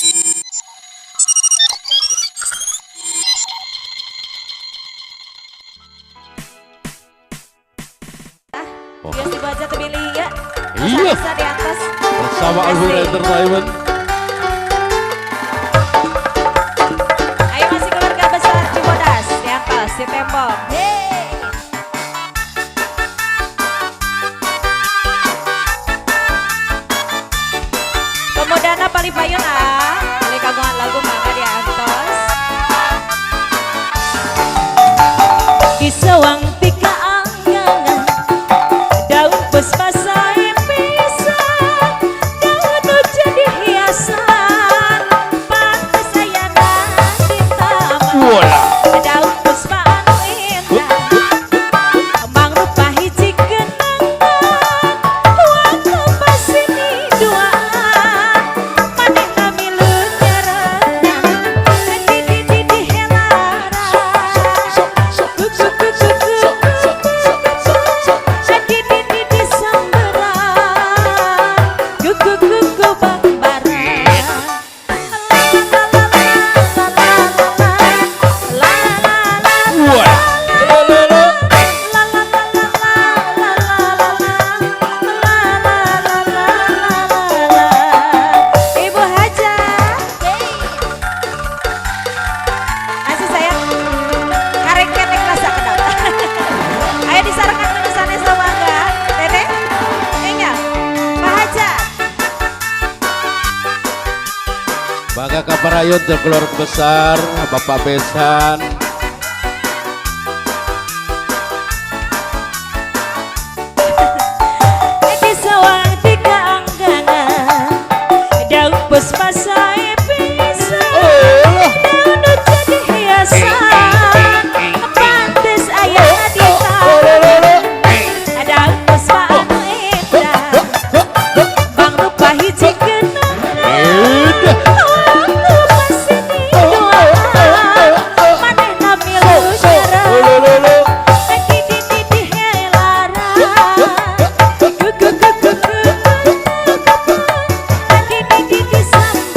Oh. Biasa dibaca terpilih ya. Iya. Bisa di atas. Bersama Alhur Entertainment. Ayo masih keluarga besar Cibodas di atas di tembok. Hey. Pemudana Palipayun ah, kali kagungan lagu mangga di atas. Di sewang tika anggangan daun puspa sae pisan, daun jadi hiasan, pantes ayana di taman. Daun puspa anu indah, mangrupa hiji kenangan, waktu pasini duaan, manehna milu nyarengan, di helaran. Di samberan, gugu gugu bangbaran. La la la la la la la la la la la la la la la la. Ibu Haja, asih sayang, karek ketek rasa kedap. Ayo disarankan tulisannya sama enggak, Teteh? Enggak, Pak Haja. Bangga Kaparayun terkeluarga besar, Bapak Besan. Di sawang tiga anggangan, daun puspa sae pisan, daun jadi hiasan, pantes ayah di taman. Daun puspa anu indah, mangrupa hiji kenangan, waktu pasini duaan, manehna milu nyarengan, di helaran. Gugu gugu gugu, di samberan.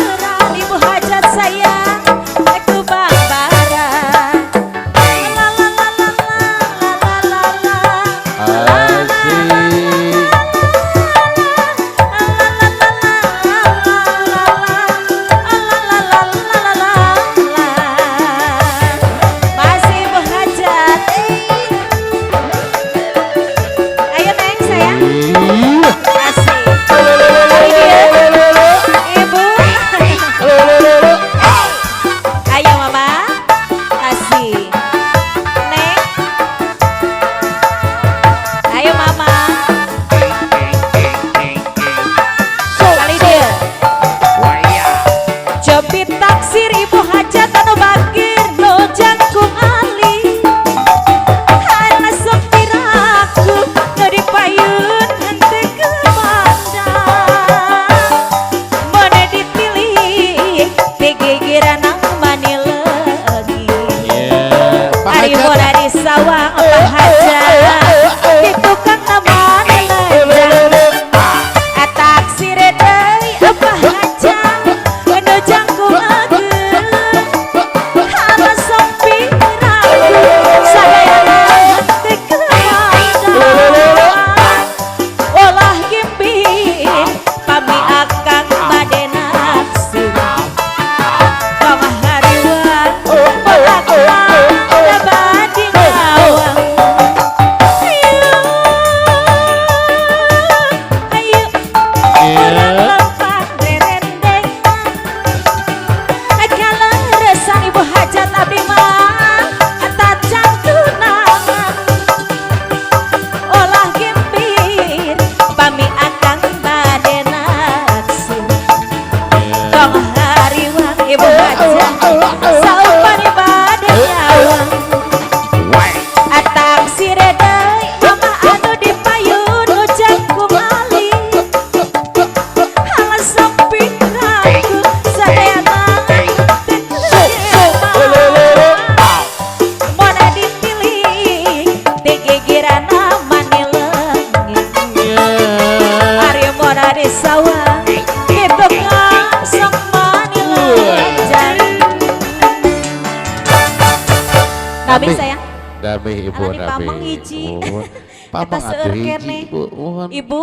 Dami sayang. Dami Ibu, Ala di dami. pameng hiji. Muhun. Eta Pameng seueur atuh hiji keneh. Ibu, muhun. Ibu.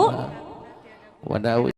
Wadawi.